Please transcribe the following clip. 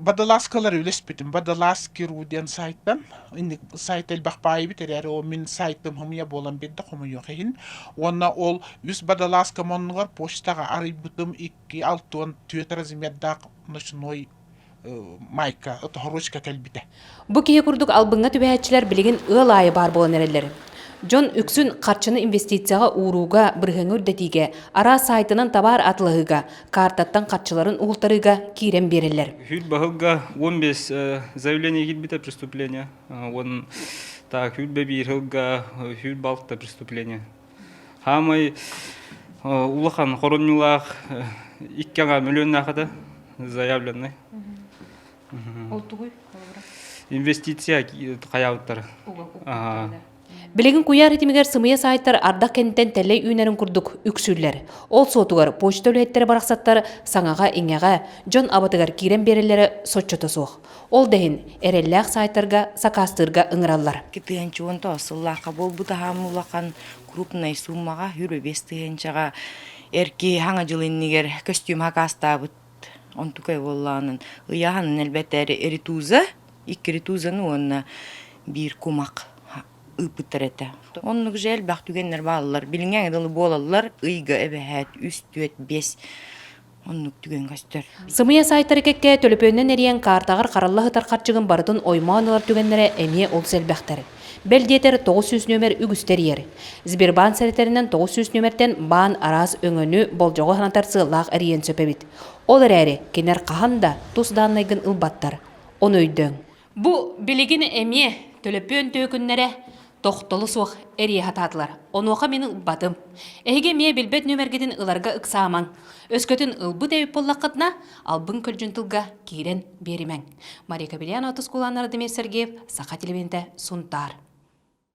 Водолазкалары үлэспитим. Водолазки.ру диэн сайтан. Инник сайт элбэх баайбыт эрээри ол мин сайтым хомуйа буолан биэрдэ хомуйуох иһин. Уонна ол үс водолазкам оннугар почтаҕа арыйбытым 2,64 размердаах ночной майка, тоһоруочка кэлбитэ. Бу киһи курдук албыҥҥа түбэһээччилэр билигин ыал аайы баар буолан эрэллэр. Дьон үксүн харчыны инвестицияҕа уурууга, бырыһыаҥҥа үрдэтиигэ, араас саайтынан табаар атылаһыыга, каартаттан харчыларын уһултарыыга киирэн биэрэллэр. Хүл баһылга 15 заявление киирбитэ преступление. Уон так хүл биир сылга хүл балта преступление. Хаамай улахан хоромньулаах икки аҥаар миллионнаах этэ заявленный. Ол тугуй? Инвестиция хайаабыттара. Билигин куйаар ситимигэр сымыйа саайтар ардах кэнниттэн тэллэй үүнэрин курдук үксүүллэр. Ол суотугар почта үлэһиттэрэ барахсаттар саҥаҕа-иҥэҕэ, дьон абатыгар киирэн биэрэллэрэ соччото суох. Ол да иһин эрэллээх саайтарга сакаастыырга ыҥыраллар. 2019 сыллаахха буолбут аһаам улахан крупнай суумаҕа 25 тыһыынчаҕа эр киһи хаҥа дьыл иннигэр көстүүм сакаастаабыт онтукай буоллаҕынан ыйааһынын элбэтээри ритуза икки ритузаны уонна биир кумах ыыппыттар этэ. Оннук же элбэх түгэннэр бааллар. Билиҥҥээҥи дылы буолаллар ыйга эбэһээт үс, түөрт, биэс оннук түгэн көстөр. Сымыйа саайтары кэккэ төлөпүөнүнэн эрийэн каартаҕар харалла сытар харчыгын барытын оймоон ылар түгэннэрэ эмиэ олус элбэхтэр. Бэл диэтэр 900 нүөмэр үгүстэр иһэр. Сбербаан сэрэтэринэн 900 нүөмэртэн баан араас өҥөнү, болдьоҕу санатар сыаллаах эрийиэн сөп эбит. Ол эрээри, кинилэр хаһан да тус дааннайгын ылбаттар. Ону өйдөөҥ. Бу билигин эмиэ төлөпүөн түөкүннэрэ тохтоло суох эрийэ сатаатылар. Онуоха мин ылбатым. Эһиги эмиэ билбэт нүөмэргитин ыларга ыксаамаҥ. Өскөтүн ылбыт эбит буоллаххытына, албын көлдьүн тылга киирэн биэримэҥ. Мария Кобельянова, Тускулаана Радомир Сергеев, Саха телевидениетэ, Сунтаар.